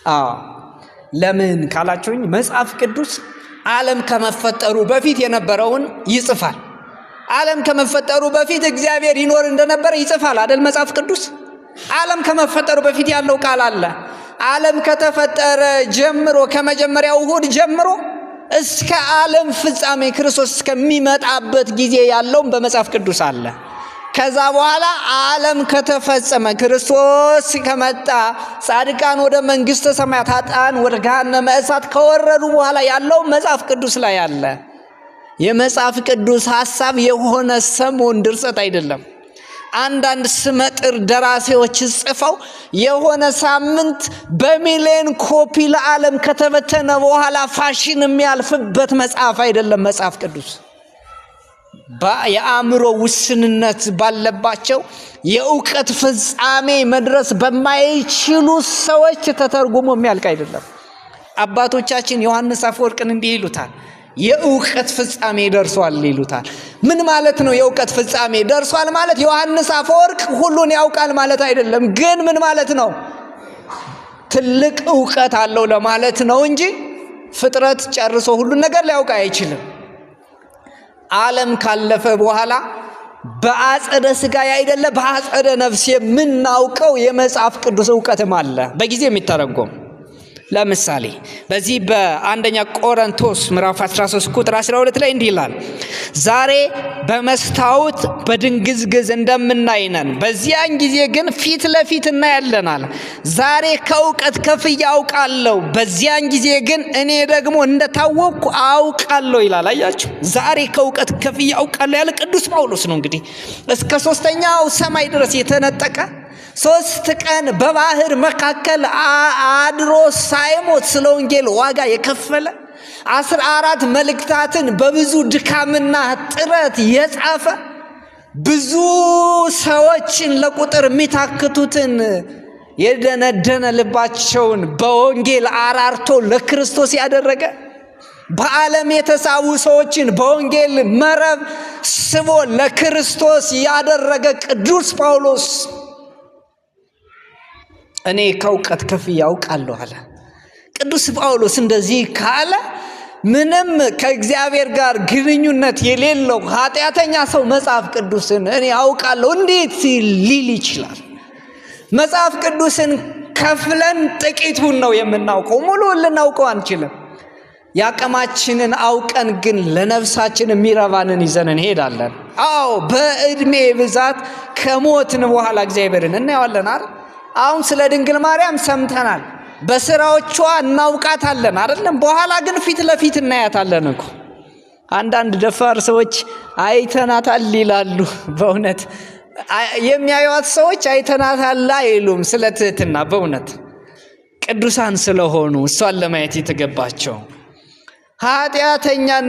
አዎ፣ ለምን ካላችሁኝ መጽሐፍ ቅዱስ ዓለም ከመፈጠሩ በፊት የነበረውን ይጽፋል። ዓለም ከመፈጠሩ በፊት እግዚአብሔር ይኖር እንደነበረ ይጽፋል አይደል? መጽሐፍ ቅዱስ ዓለም ከመፈጠሩ በፊት ያለው ቃል አለ። ዓለም ከተፈጠረ ጀምሮ፣ ከመጀመሪያው እሁድ ጀምሮ እስከ ዓለም ፍጻሜ ክርስቶስ እስከሚመጣበት ጊዜ ያለውም በመጽሐፍ ቅዱስ አለ። ከዛ በኋላ ዓለም ከተፈጸመ፣ ክርስቶስ ከመጣ፣ ጻድቃን ወደ መንግሥተ ሰማያት፣ ኃጥአን ወደ ገሃነመ እሳት ከወረዱ በኋላ ያለው መጽሐፍ ቅዱስ ላይ አለ። የመጽሐፍ ቅዱስ ሐሳብ የሆነ ሰሞን ድርሰት አይደለም። አንዳንድ ስመጥር ደራሲዎች ጽፈው የሆነ ሳምንት በሚሊዮን ኮፒ ለዓለም ከተበተነ በኋላ ፋሽን የሚያልፍበት መጽሐፍ አይደለም መጽሐፍ ቅዱስ። የአእምሮ ውስንነት ባለባቸው፣ የእውቀት ፍጻሜ መድረስ በማይችሉ ሰዎች ተተርጉሞ የሚያልቅ አይደለም። አባቶቻችን ዮሐንስ አፈወርቅን እንዲህ ይሉታል፣ የእውቀት ፍጻሜ ደርሷል ይሉታል። ምን ማለት ነው? የእውቀት ፍጻሜ ደርሷል ማለት ዮሐንስ አፈወርቅ ሁሉን ያውቃል ማለት አይደለም። ግን ምን ማለት ነው? ትልቅ እውቀት አለው ለማለት ነው እንጂ ፍጥረት ጨርሶ ሁሉን ነገር ሊያውቅ አይችልም። ዓለም ካለፈ በኋላ በአጸደ ስጋ ያይደለ በአጸደ ነፍስ የምናውቀው የመጽሐፍ ቅዱስ እውቀትም አለ በጊዜ የሚተረጎም። ለምሳሌ በዚህ በአንደኛ ቆሮንቶስ ምዕራፍ 13 ቁጥር 12 ላይ እንዲህ ይላል፣ ዛሬ በመስታወት በድንግዝግዝ እንደምናይ ነን፣ በዚያን ጊዜ ግን ፊት ለፊት እናያለናል። ዛሬ ከእውቀት ከፍዬ አውቃለሁ፣ በዚያን ጊዜ ግን እኔ ደግሞ እንደታወቅኩ አውቃለሁ ይላል። አያችሁ፣ ዛሬ ከእውቀት ከፍዬ አውቃለሁ ያለ ቅዱስ ጳውሎስ ነው። እንግዲህ እስከ ሶስተኛው ሰማይ ድረስ የተነጠቀ፣ 3 ቀን በባህር መካከል አድሮ ሳይሞት ስለ ወንጌል ዋጋ የከፈለ፣ 14 መልእክታትን በብዙ ድካምና ጥረት የጻፈ፣ ብዙ ሰዎችን ለቁጥር የሚታክቱትን የደነደነ ልባቸውን በወንጌል አራርቶ ለክርስቶስ ያደረገ፣ በዓለም የተሳቡ ሰዎችን በወንጌል መረብ ስቦ ለክርስቶስ ያደረገ ቅዱስ ጳውሎስ እኔ ከእውቀት ከፍዬ አውቃለሁ አለ። ቅዱስ ጳውሎስ እንደዚህ ካለ ምንም ከእግዚአብሔር ጋር ግንኙነት የሌለው ኃጢአተኛ ሰው መጽሐፍ ቅዱስን እኔ አውቃለሁ እንዴት ሊል ይችላል? መጽሐፍ ቅዱስን ከፍለን ጥቂቱን ነው የምናውቀው፣ ሙሉውን ልናውቀው አንችልም። የአቅማችንን አውቀን ግን ለነፍሳችን የሚረባንን ይዘን እንሄዳለን። አዎ፣ በእድሜ ብዛት ከሞትን በኋላ እግዚአብሔርን እናየዋለን አይደል? አሁን ስለ ድንግል ማርያም ሰምተናል፣ በስራዎቿ እናውቃታለን አይደለም? በኋላ ግን ፊት ለፊት እናያታለን እኮ። አንዳንድ ደፋር ሰዎች አይተናታል ይላሉ። በእውነት የሚያዩዋት ሰዎች አይተናታል አይሉም። ስለ ትህትና፣ በእውነት ቅዱሳን ስለሆኑ እሷን ለማየት የተገባቸው ኃጢአተኛና